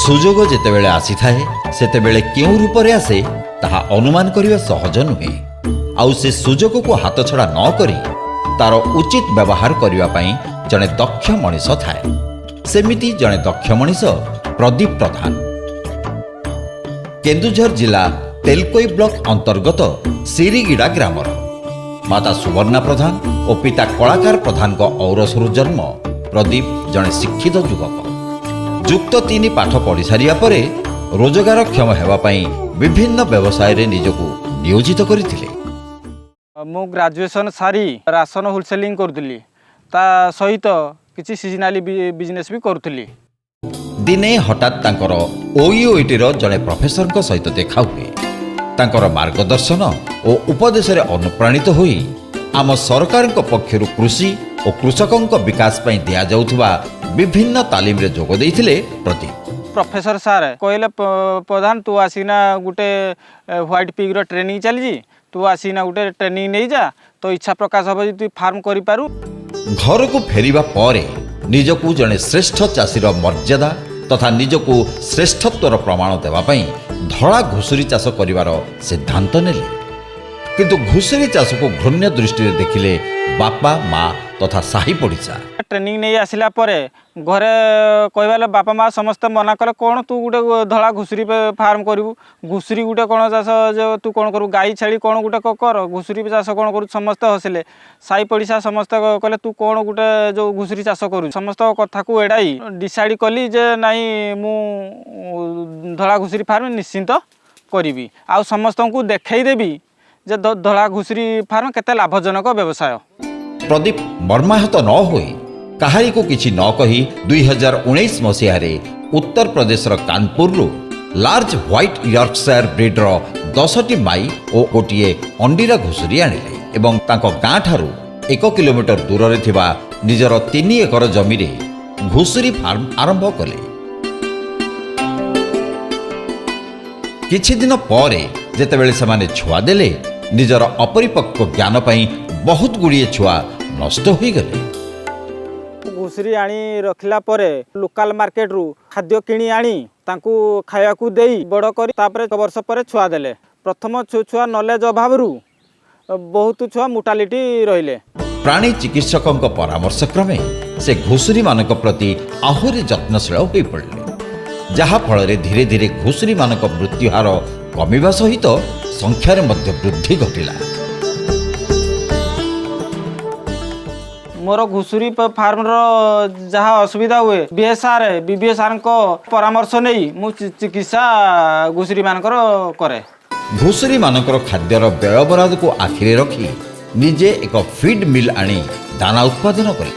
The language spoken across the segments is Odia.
ସୁଯୋଗ ଯେତେବେଳେ ଆସିଥାଏ, ସେତେବେଳେ କେଉଁ ରୂପରେ ଆସେ, ତାହା ଅନୁମାନ କରିବା ସହଜ ନୁହେଁ। ଆଉ ସେ ସୁଯୋଗକୁ ହାତଛଡ଼ା ନ କରି ତାର ଉଚିତ ବ୍ୟବହାର କରିବା ପାଇଁ ଜଣେ ଦକ୍ଷ ମଣିଷ ଥାଏ। ସେମିତି ଜଣେ ଦକ୍ଷ ମଣିଷ ପ୍ରଦୀପ ପ୍ରଧାନ। କେନ୍ଦୁଝର ଜିଲ୍ଲା ତେଲକୋଇ ବ୍ଲକ ଅନ୍ତର୍ଗତ ସିରିଗିଡ଼ା ଗ୍ରାମର ମାତା ସୁବର୍ଣ୍ଣା ପ୍ରଧାନ ଓ ପିତା କଳାକାର ପ୍ରଧାନଙ୍କ ଔରସରୁ ଜନ୍ମ ପ୍ରଦୀପ ଜଣେ ଶିକ୍ଷିତ ଯୁବକ। ଯୁକ୍ତ ତିନି ପାଠ ପଢ଼ି ସାରିବା ପରେ ରୋଜଗାରକ୍ଷମ ହେବା ପାଇଁ ବିଭିନ୍ନ ବ୍ୟବସାୟରେ ନିଜକୁ ନିୟୋଜିତ କରିଥିଲେ। ମୁଁ ଗ୍ରାଜୁଏସନ୍ ସାରି ରାସନ ହୋଲସେଲିଂ କରୁଥିଲି, ତା ସହିତ କିଛି ସିଜନାଲି ବିଜନେସ୍ ବି କରୁଥିଲି। ଦିନେ ହଠାତ୍ ତାଙ୍କର ଓୟୁଏଟିର ଜଣେ ପ୍ରଫେସରଙ୍କ ସହିତ ଦେଖା ହୁଏ। ତାଙ୍କର ମାର୍ଗଦର୍ଶନ ଓ ଉପଦେଶରେ ଅନୁପ୍ରାଣିତ ହୋଇ ଆମ ସରକାରଙ୍କ ପକ୍ଷରୁ କୃଷି ଓ କୃଷକଙ୍କ ବିକାଶ ପାଇଁ ଦିଆଯାଉଥିବା ବିଭିନ୍ନ ତାଲିମରେ ଯୋଗ ଦେଇଥିଲେ ପ୍ରଦୀପ। ପ୍ରଫେସର ସାର୍ କହିଲେ, "ପ୍ରଧାନ, ତୁ ଆସିକିନା ଗୋଟେ ହ୍ୱାଇଟ୍ ପିଗ୍ର ଟ୍ରେନିଂ ଚାଲିଛି, ତୁ ଆସିକିନା ଗୋଟେ ଟ୍ରେନିଂ ନେଇଯା, ତୋ ଇଚ୍ଛା ପ୍ରକାଶ ହେବ ଯଦି ତୁ ଫାର୍ମ କରିପାରୁ।" ଘରକୁ ଫେରିବା ପରେ ନିଜକୁ ଜଣେ ଶ୍ରେଷ୍ଠ ଚାଷୀର ମର୍ଯ୍ୟାଦା ତଥା ନିଜକୁ ଶ୍ରେଷ୍ଠତ୍ୱର ପ୍ରମାଣ ଦେବା ପାଇଁ ଧଳା ଘୁଷୁରୀ ଚାଷ କରିବାର ସିଦ୍ଧାନ୍ତ ନେଲେ। କିନ୍ତୁ ଘୁଷୁରୀ ଚାଷକୁ ଘୃଣ୍ୟ ଦୃଷ୍ଟିରେ ଦେଖିଲେ ବାପା, ମା ତଥା ସାହି ପଡ଼ିଶା। ଟ୍ରେନିଂ ନେଇ ଆସିଲା ପରେ ଘରେ କହିବା, ବାପା ମା ସମସ୍ତେ ମନା କଲେ, "କ'ଣ ତୁ ଗୋଟେ ଧଳା ଘୁଷୁରୀ ଫାର୍ମ କରିବୁ? ଘୁଷୁରୀ ଗୋଟେ କ'ଣ ଚାଷ ଯେ ତୁ କ'ଣ କରିବୁ? ଗାଈ ଛେଳି କ'ଣ ଗୋଟେ କର, ଘୁଷୁରୀ ଚାଷ କ'ଣ କରୁ?" ସମସ୍ତେ ହସିଲେ। ସାହି ପଡ଼ିଶା ସମସ୍ତେ କହିଲେ, "ତୁ କ'ଣ ଗୋଟେ ଯେଉଁ ଘୁଷୁରୀ ଚାଷ କରୁଛୁ?" ସମସ୍ତଙ୍କ କଥାକୁ ଏଡ଼ାଇ ଡିସାଇଡ଼ କଲି ଯେ ନାଇଁ, ମୁଁ ଧଳା ଘୁଷୁରୀ ଫାର୍ମ ନିଶ୍ଚିନ୍ତ କରିବି ଆଉ ସମସ୍ତଙ୍କୁ ଦେଖେଇଦେବି ଯେ ଧଳା ଘୁଷୁରୀ ଫାର୍ମ କେତେ ଲାଭଜନକ ବ୍ୟବସାୟ। ପ୍ରଦୀପ ମର୍ମାହତ ନ ହୋଇ କାହାରିକୁ କିଛି ନ କହି 2019 ମସିହାରେ ଉତ୍ତରପ୍ରଦେଶର କାନପୁରରୁ ଲାର୍ଜ ହ୍ୱାଇଟ୍ ୟର୍କସାୟାର ବ୍ରିଡ୍ର 10ଟି ମାଇ ଓ ଗୋଟିଏ ଅଣ୍ଡିରା ଘୁଷୁରୀ ଆଣିଲେ ଏବଂ ତାଙ୍କ ଗାଁଠାରୁ 1 କିଲୋମିଟର ଦୂରରେ ଥିବା ନିଜର 3 ଏକର ଜମିରେ ଘୁଷୁରୀ ଫାର୍ମ ଆରମ୍ଭ କଲେ। କିଛି ଦିନ ପରେ ଯେତେବେଳେ ସେମାନେ ଛୁଆ ଦେଲେ, ନିଜର ଅପରିପକ୍ୱ ଜ୍ଞାନ ପାଇଁ ବହୁତ ଗୁଡ଼ିଏ ଛୁଆ ନଷ୍ଟ ହୋଇଗଲେ। ଘୁଷୁରୀ ଆଣି ରଖିଲା ପରେ ଲୋକାଲ ମାର୍କେଟରୁ ଖାଦ୍ୟ କିଣି ଆଣି ତାଙ୍କୁ ଖାଇବାକୁ ଦେଇ ବଡ଼ କରି ତାପରେ ଏକ ବର୍ଷ ପରେ ଛୁଆ ଦେଲେ। ପ୍ରଥମ ଛୁଆ ନଲେଜ ଅଭାବରୁ ବହୁତ ଛୁଆ ମୋର୍ଟାଲିଟି ରହିଲେ। ପ୍ରାଣୀ ଚିକିତ୍ସକଙ୍କ ପରାମର୍ଶ କ୍ରମେ ସେ ଘୁଷୁରୀମାନଙ୍କ ପ୍ରତି ଆହୁରି ଯତ୍ନଶୀଳ ହୋଇପଡ଼ିଲେ, ଯାହାଫଳରେ ଧୀରେ ଧୀରେ ଘୁଷୁରୀମାନଙ୍କ ମୃତ୍ୟୁହାର କମିବା ସହିତ ସଂଖ୍ୟାରେ ମଧ୍ୟ ବୃଦ୍ଧି ଘଟିଲା। ମୋର ଘୁଷୁରୀ ଫାର୍ମର ଯାହା ଅସୁବିଧା ହୁଏ, ବିଏସ୍ଆର୍ ବିବିଏସ୍ ସାର୍ଙ୍କ ପରାମର୍ଶ ନେଇ ମୁଁ ଚିକିତ୍ସା ଘୁଷୁରୀମାନଙ୍କର କରେ। ଘୁଷୁରୀମାନଙ୍କର ଖାଦ୍ୟର ବ୍ୟୟ ବରାଦକୁ ଆଖିରେ ରଖି ନିଜେ ଏକ ଫିଡ୍ ମିଲ୍ ଆଣି ଦାନା ଉତ୍ପାଦନ କଲେ।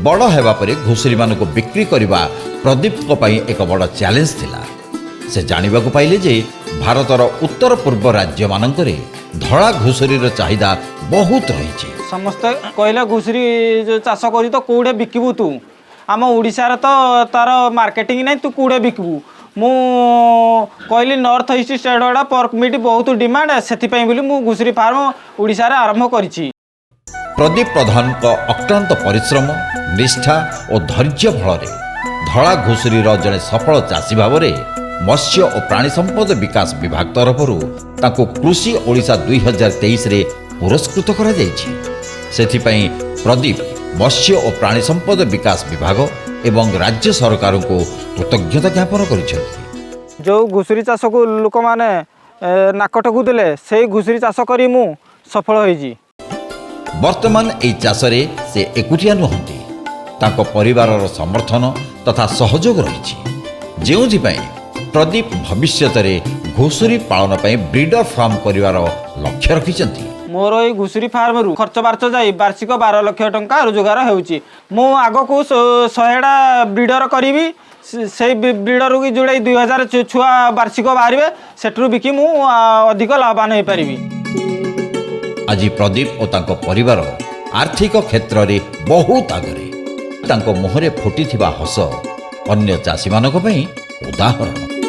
ବଡ଼ ହେବା ପରେ ଘୁଷୁରୀମାନଙ୍କୁ ବିକ୍ରି କରିବା ପ୍ରଦୀପଙ୍କ ପାଇଁ ଏକ ବଡ଼ ଚ୍ୟାଲେଞ୍ଜ ଥିଲା। ସେ ଜାଣିବାକୁ ପାଇଲେ ଯେ ଭାରତର ଉତ୍ତର ପୂର୍ବ ରାଜ୍ୟମାନଙ୍କରେ ଧଳା ଘୁଷୁରୀର ଚାହିଦା ବହୁତ ରହିଛି। ସମସ୍ତେ କହିଲେ, "ଘୁଷୁରୀ ଯୋଉ ଚାଷ କରି ତ କେଉଁଠି ବିକିବୁ ତୁ? ଆମ ଓଡ଼ିଶାରେ ତ ତାର ମାର୍କେଟିଂ ନାହିଁ, ତୁ କେଉଁଠି ବିକିବୁ?" ମୁଁ କହିଲି, ନର୍ଥ ଇଷ୍ଟ ଷ୍ଟେଟ୍ ଗୁଡ଼ା ପର୍କ ମିଟ୍ ବହୁତ ଡିମାଣ୍ଡ, ସେଥିପାଇଁ ବୋଲି ମୁଁ ଘୁଷୁରୀ ଫାର୍ମ ଓଡ଼ିଶାରେ ଆରମ୍ଭ କରିଛି। ପ୍ରଦୀପ ପ୍ରଧାନଙ୍କ ଅକ୍ଳାନ୍ତ ପରିଶ୍ରମ, ନିଷ୍ଠା ଓ ଧୈର୍ଯ୍ୟ ଫଳରେ ଧଳା ଘୁଷୁରୀର ଜଣେ ସଫଳ ଚାଷୀ ଭାବରେ ମତ୍ସ୍ୟ ଓ ପ୍ରାଣୀ ସମ୍ପଦ ବିକାଶ ବିଭାଗ ତରଫରୁ ତାଙ୍କୁ କୃଷି ଓଡ଼ିଶା 2023ରେ ପୁରସ୍କୃତ କରାଯାଇଛି। ସେଥିପାଇଁ ପ୍ରଦୀପ ମତ୍ସ୍ୟ ଓ ପ୍ରାଣୀ ସମ୍ପଦ ବିକାଶ ବିଭାଗ ଏବଂ ରାଜ୍ୟ ସରକାରଙ୍କୁ କୃତଜ୍ଞତା ଜ୍ଞାପନ କରିଛନ୍ତି। ଯେଉଁ ଘୁଷୁରୀ ଚାଷକୁ ଲୋକମାନେ ନାକ ଟେକୁଥିଲେ, ସେଇ ଘୁଷୁରୀ ଚାଷ କରି ମୁଁ ସଫଳ ହୋଇଛି। ବର୍ତ୍ତମାନ ଏହି ଚାଷରେ ସେ ଏକୁଟିଆ ନୁହନ୍ତି। ତାଙ୍କ ପରିବାରର ସମର୍ଥନ ତଥା ସହଯୋଗ ରହିଛି, ଯେଉଁଥିପାଇଁ ପ୍ରଦୀପ ଭବିଷ୍ୟତରେ ଘୁଷୁରୀ ପାଳନ ପାଇଁ ବ୍ରିଡର ଫାର୍ମ କରିବାର ଲକ୍ଷ୍ୟ ରଖିଛନ୍ତି। ମୋର ଏଇ ଘୁଷୁରୀ ଫାର୍ମରୁ ଖର୍ଚ୍ଚ ବାର୍ଚ୍ଚ ଯାଇ ବାର୍ଷିକ 12 ଲକ୍ଷ ଟଙ୍କା ରୋଜଗାର ହେଉଛି। ମୁଁ ଆଗକୁ 100ଟା ବ୍ରିଡର କରିବି। ସେଇ ବ୍ରିଡରକୁ ଯୋଡ଼ାଇ 2000 ଛୁଆ ବାର୍ଷିକ ବାହାରିବେ, ସେଠରୁ ବିକି ମୁଁ ଅଧିକ ଲାଭବାନ ହୋଇପାରିବି। ଆଜି ପ୍ରଦୀପ ଓ ତାଙ୍କ ପରିବାର ଆର୍ଥିକ କ୍ଷେତ୍ରରେ ବହୁତ ଆଗରେ। ତାଙ୍କ ମୁହଁରେ ଫୁଟିଥିବା ହସ ଅନ୍ୟ ଚାଷୀମାନଙ୍କ ପାଇଁ ଉଦାହରଣ।